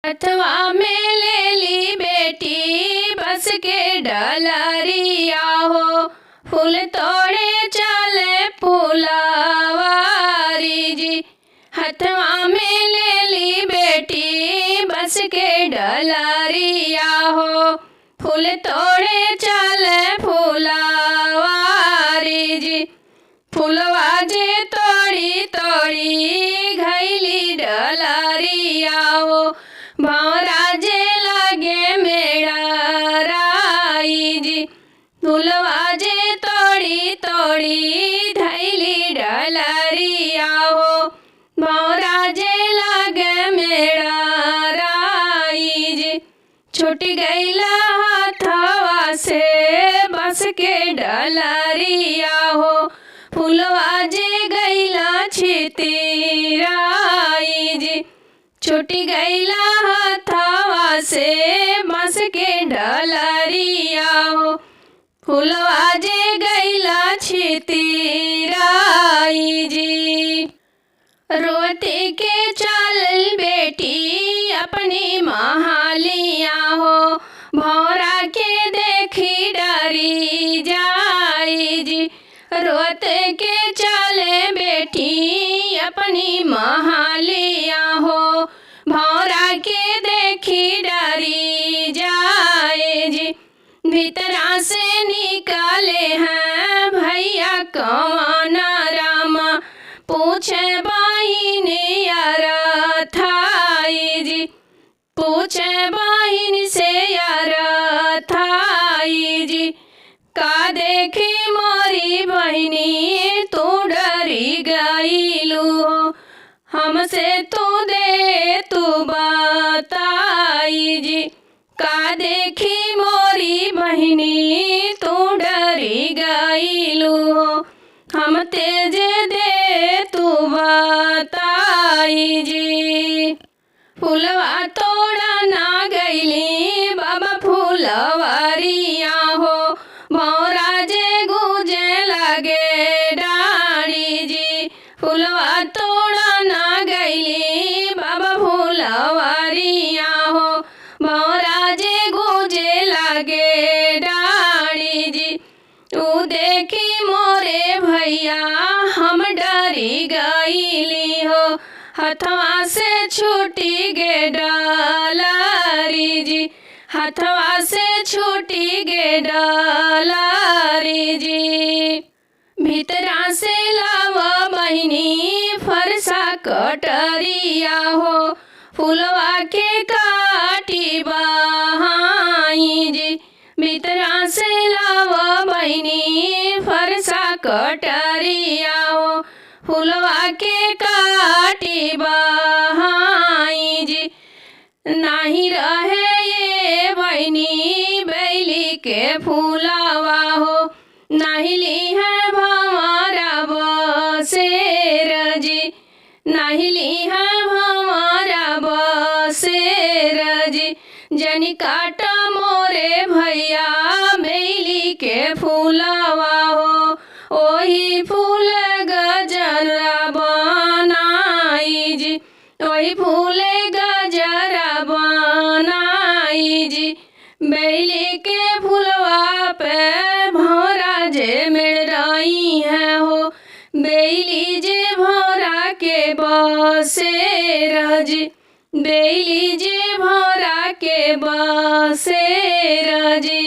हथवा में ले ली बेटी बस के डलरिया हो, फूल तोड़े चले फुलवारी जी। हथवा में ले ली बेटी बस के डलरिया हो, फूल तोड़े चले फुलवारी जी। फुलवा जे तोड़ी तोड़ी घैली डलरिया हो, भौरा जे लागे मेरा राई जी। फुलवा जे तोड़ी तोड़ी धैली डलरिया हो, भौरा जे लागे मेरा राई जी। छूट गईला हाथवा से बस के डलरिया हो, फुलवा जे गईला छितिराई जी। छूट गईला हाथवा से बस के डलरिया हो, फुलवा जे गईला छितिराई जी। रोते के चलल बेटी अपनी महालिया हो, भौरा के देखी डरी जाई जी। रोते के चले बेटी अपनी महालिया हो, भौरा के देखी डरी जाए जी। भीतरा से निकाले हैं भैया कौन रामा, पूछे बहिन यार थाई जी। पूछे बहिन से यार थाई जी, का देखी मोरी बहिनी तू डरी गईलू हो, हमसे तू दे तू बताई जी। का देखी मोरी बहिनी तू डरी गईलू हो, हम तेज दे तू बताई जी। फुलवा तोड़ा ना गईली बाबा फुलवरिया हो, भौरा जे गुजे लगे डाड़ी जी। फुलवा तोड़ा ना गईली बाबा फुलवरिया हो, भौरा जे गुजे लगे डाड़ी जी। ऊ देखी मोरे भैया हम डरी गईली हो, हथवा से छूटी गे डलरी जी। हथवा से छूटी गे डलरी जी। भीतरा से लावा बहिनी फरसा कटरिया हो, फुलवा के काटी बहाई जी। भीतरा से लावा बहिनी फरसा कटरिया हो, फुलवा के काटी बहाई जी। नाही रहे ये बहिनी बैली के फुलवा हो, नाही ली है भंवरा बसेर जी। नाही ली है भंवरा बसेर जी। जनी काटा मोरे भैया बेली के फुलवा हो, ओही फूल गजरा बनाई जी। ओही फूल गजरा बनाई जी। बेली के फुलवा पे भौरा जे मेड़ाई है हो, बेली जे भौरा के बसेर जी। बेली जे भौरा के बसेर जी।